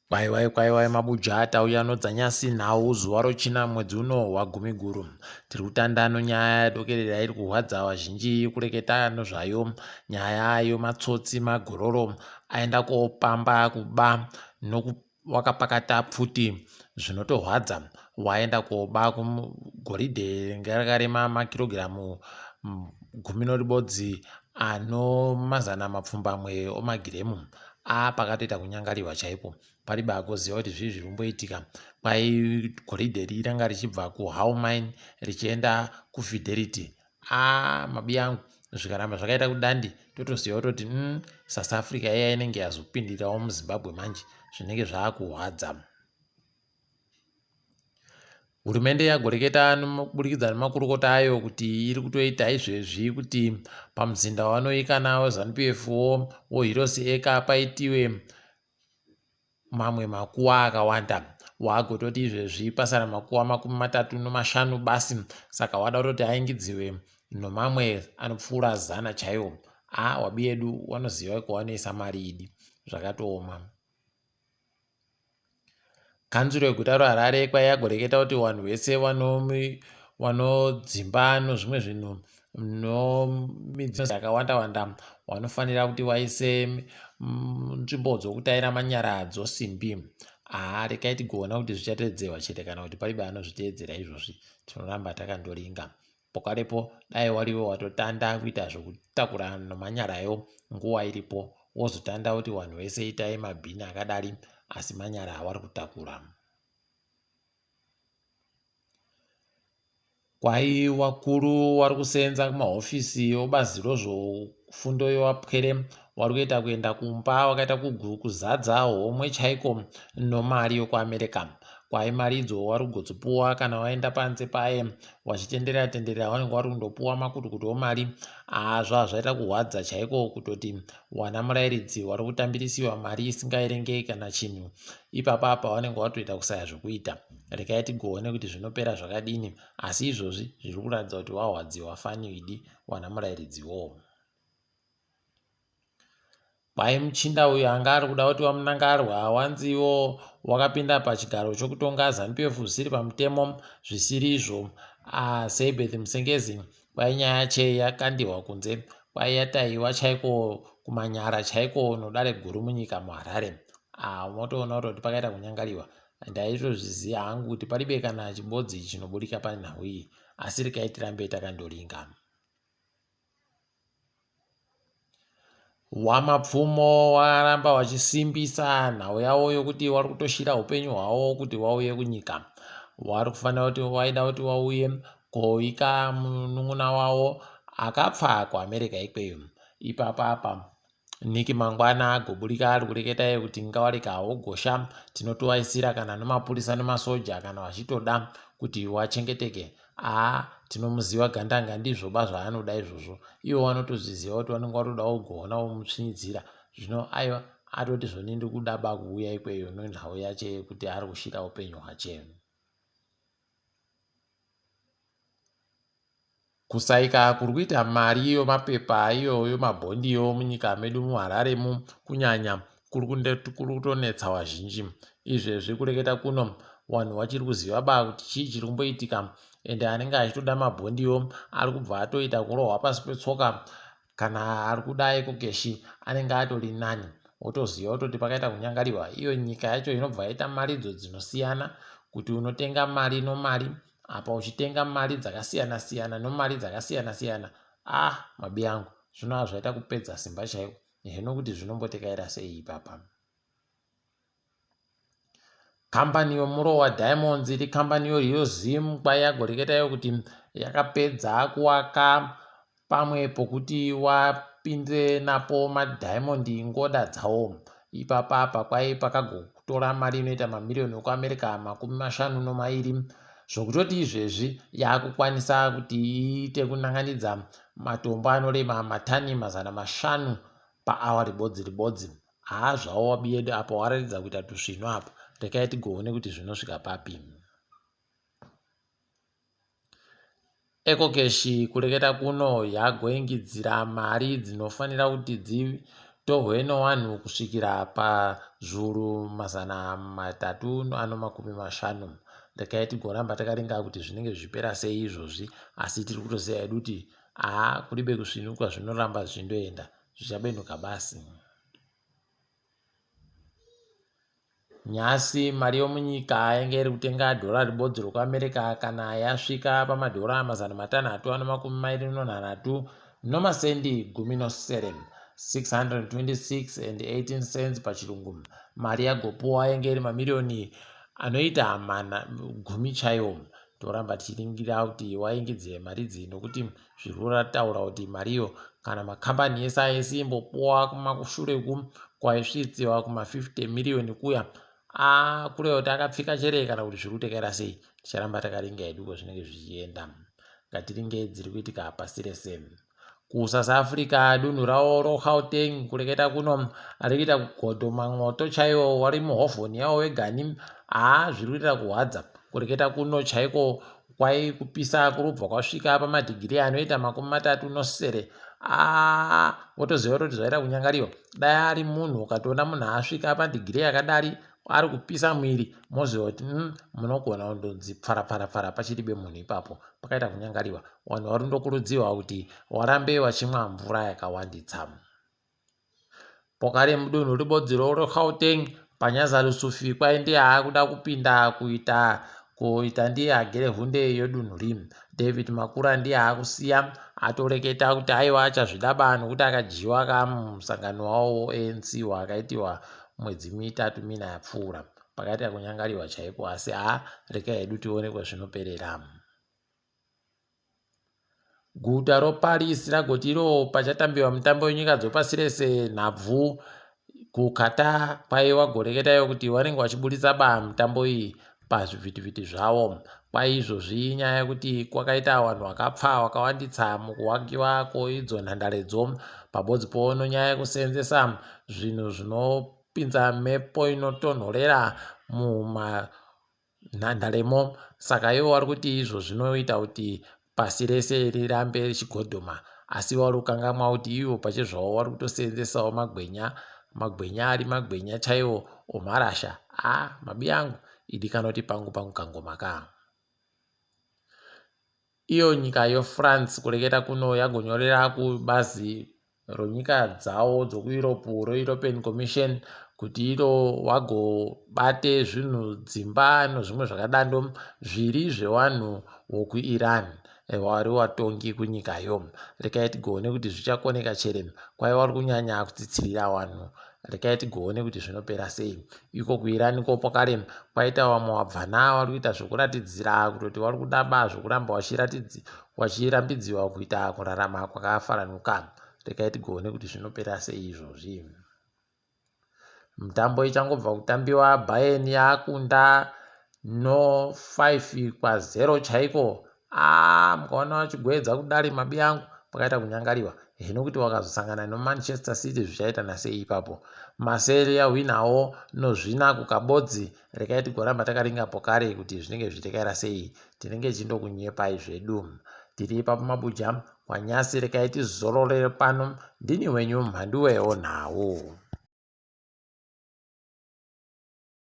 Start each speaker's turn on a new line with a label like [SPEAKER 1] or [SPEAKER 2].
[SPEAKER 1] Kwaiwai kwaiwai mabuja tauya nodzanyasi nhau zuva rochina mwedzi uno wagumiguru. Tiri kutanda nonyaya yadokerera iri kuhwadza vazhinji kureketa nozvayo nyaya yomatsotsi magororo aenda kopamba kuba noku wakapakata pfuti zvinotohwadza waenda koba goridhe ringe rakarema makirogiramu 11 ano 800 omagiremu. A pakatoita kunyangariwa chaipo paribe agoziva kuti zvii zviri kumboitika. Kwai goridhe iri ranga richibva kuHow Mine richienda kuFidelity. A mabiyangu zvikaramba zvakaita kudandi totoziva kutoti South Africa iya inenge yazopindirawo muZimbabwe manje zvinenge zvaakuhwadza. Hurumende yagoreketa kuburikidza nemakurukota ayo kuti iri kutoita izvezvi kuti pamuzinda wavanoikana weZanu-PF woHeroes Acre paitiwe mamwe makuwa akawanda. Wagototi izvezvi pasara makuwa 35 basi saka wada kutoti aingidziwe nomamwe anopfuura 100 chaiwo. Haa wabiyedu wanoziva kwawanoisa mari idi zvakatooma. Kanzuru yeguta reHarare kwayagoreketa kuti vanhu vese vanodzimba nozvimwe zvinhu nomidziyo yakawanda wanda vanofanira kuti vaise nzvimbo dzokutaira manyara dzosimbi. Haa rekai tigoona kuti zvichateedzerwa chete kana kuti paribe anozviteedzera izvozvi tinoramba takandoringa. Pokarepo dai wariwe watotanda kuita zvokutakura nomanyarayo nguwa iripo wozotanda kuti wanhu wese itai mabhini akadari asi manyara awari kutakura. Kwai wakuru wari kuseenza kumahofisi obazi rozvofundo yowapwere wari kuita kuenda kumba wakaita kuzadza homwe chaiko nomari yokuAmerica. Kwai mari idzo wari kugodzipuwa kana waenda panze paye wachitenderera tenderera wanenge wari kundopuwa makutukutu omari. Haa zvazvaita kuhwadza chaiko kutoti wana murairidzi wari kutambirisiwa mari isingaerengei kana chinhu. Ipapa apa wanenge watoita kusaya zvokuita. Rekai tigoone kuti zvinopera zvakadini asi izvozvi zviri kuratidza kuti wahwadziwa fani idi wana murairidziwo. Kwai muchinda uyu anga ari kuda kuti waMnangarwa wanziwo wakapinda pachigaro chokutonga ZanuPF zvisiri pamutemo zvisiri izvo. Ah, Seibeth Musengezi kwai nyaya yache yakandirwa kunze kwai yataiwa chaiko kumanyara chaiko nodare guru munyika muHarare. Ah, unotoona kutoti pakaita kunyangariwa. Ndaitozviziva hangu kuti paribe kana chibodzi chinoburika panhau iyi asi rekai tirambe takandoringa. WaMapfumo waramba wachisimbisa nhau yavo yokuti wari kutoshira upenyu hwavo kuti wauye kunyika. Wari kufanira kuti waida kuti wauye koika munun'una wavo akapfa kuAmerica ikweyo. Ipapa apa Nick mangwana agoburika ari kureketa iye kuti ngawareka hawo gosha tinotovaisira kana nomapurisa nomasoja kana vachitoda kuti wachengeteke Haa tinomuziva Gandanga ndizvoba zvaanoda izvozvo. Ivo vanotozviziva kuti vanenge vatoda kugoona vomutsvinyidzira. Zvino aiwa atoti zvoni ndikuda ba kuuya ikweyo nenhau yache yekuti ari kushira upenyu hwache. Kusaika kuri kuita mari iyo mapepa iyoyo mabhondiyo munyika medu muHarare mu kunyanya kuri kutonetsa vazhinji. Izvezvi kureketa kuno vanhu vachiri kuziva ba kuti chii chiri kumboitika ende anenge achitoda mabhondiyo ari kubva atoita kurohwa pasi petsoka kana ari kuda ekokeshi anenge atori nani wotoziva kutoti pakaita kunyangariwa iyo nyika yacho inobva yaita maridzo dzinosiyana kuti unotenga mari nomari apa uchitenga mari dzakasiyana siyana nomari dzakasiyana siyana ah mabiyangu zvinova zvaita kupedza simba chaiko heno kuti zvinombotekaira sei ipapa. Kambani yoMurowa Diamonds iri kambani yoRioZim kwayagoreketa iyo kuti yakapedza kuwaka pamwe pokuti wapinde napo madiamond ngoda dzawo. Ipapa apa kwai pakagotora mari inoita mamiriyoni ekuAmerica 52 zvokutoti izvezvi yakukwanisa kuti iite kunanganidza matombo anorema matani 500 paawa ribodzi ribodzi. Haa zvawo wabiyedu apa waratidza kuita tusvinu apa rekai tigoone kuti zvinosvika papi. Ecocash kureketa kuno yagoingidzira mari dzinofanira kuti Tohwe nowanhu kusvikira pazvuru 350. Rekai tigoramba takaringa kuti zvinenge zvichipera sei izvozvi, asi tiri kutoziva hedu kuti haa kuribe kusvinuka, zvinoramba zvichindoenda zvichabenuka basi. Nhasi mari yomunyika yange iri kutenga dhora ribodzi rokuAmerica kana yasvika pamadhora 626 nomasendi 17, 626 and 18 cents pachirungu. Mari yagopuwa yange iri mamiriyoni anoita mana gumi chaiwo. Toramba tichiringira kuti waingidze mari idzi nokuti zviri kurataura kuti mariyo kana makambani ese aisiimbopuwa kumakushure ku kwaisvitsiwa kuma 50 miriyoni kuya kureva kuti akapfika chere kana kuti zviri kutekaira sei. Ticharamba takaringa hedu kwazvinenge zvichienda. Ngatiringe dziri kuitika pasi rese. KuSouth Africa dunhu ravo roGauteng kureketa kuno rikuita kugodhoma mwoto chaiwo wari muhovhoni yawo wegani. Haa zviri kuitira kuhwadza kureketa kuno chaiko kwai kupisa kurubva kwasvika pamadhigiri anoita 37. Aa wotoziva kutoti zvaita kunyangariwa. Dai ari munhu ukatoona munhu asvika padhigiri yakadari ari kupisa mwiri moziva kuti munogona kundonzi pfara pfara pfara pachiribe munhu ipapo. Pakaita kunyangariwa. Vanhu vari kundokurudzirwa kuti warambe vachimwa mvura yakawanditsa. Boka remudunhu ribodziro reGauteng panyaza Lusufi kwai ndiye aakuda kupinda kuita kuita ndiye agere hunde yedunhu ri. David Makura ndiye aakusiya atoreketa kuti aiwa achazvidaba nokuti akadyiwa kamusangano wawo weANC wakaitiwa mwedzi mitatu mina yapfuura. Pakaita kunyangariwa chaiko asi haa rekai hedu tione kwazvinoperera. Guta roParis ragoti iro pachatambiwa mitambo yenyika dzopasi rese nhabvu kuQatar kwaiwa goreketayo kuti vanenge vachiburitsa ba mitambo iyi pazvivhitivhiti zvavo. Kwai izvozvi inyaya yekuti kwakaita vanhu vakapfa vakawanditsa mukuwakiwa koidzo nhandaredzo pabodzi pono nyaya yekuseenzesa zvinhu zvinopinza mhepo inotonhorera muma nhandaremo saka ivo vari kuti izvo zvinoita kuti pasi rese rirambe richigodhoma asi vari kukangamwa kuti ivo pachezvavo vari kutoseenzesawo magwenya magwenya ari magwenya chaiwo omarasha a mabi angu idi kanoti pangu pangu kangoma ka. Iyo nyika yoFrance kureketa kuno yagonyorera kubazi ronyika dzawo dzokuEurope reEuropean Commission kuti iro vagobate zvinhu dzimba nozvimwe zvakadando zviri zvevanhu vokuIran vari vatongi kunyikayo. Rekai tigoone kuti zvichakoneka chere kwaiva vari kunyanya kutsitsirira vanhu. Rekai tigoone kuti zvinopera sei. Iko kuIran ko pakare kwaita vamwe vabvana vari kuita zvekuratidzira kutoti vari kudaba zvekuramba vachirambidziwa kuita kurarama kwakafaranuka. Rekai tigoone kuti zvinopera sei izvozvi. Mitambo ichangobva kutambiwa Bayern yakunda no 5 kwa0 chaiko. Aa mukaona vachigwedza kudari mabi angu pakaita kunyangariwa. Hino kuti wakazosangana noManchester City zvichaita nasei ipapo. Marseille yahwinawo nozvina kukabodzi. Rekai tigoramba takaringa pokare kuti zvinenge zvichitekaira sei. Tinenge tichindokunyepai zvedu. Tiri ipapo mabuja kwanyasi rekai tizororere pano. Ndini wenyu Mhanduwewo nhau.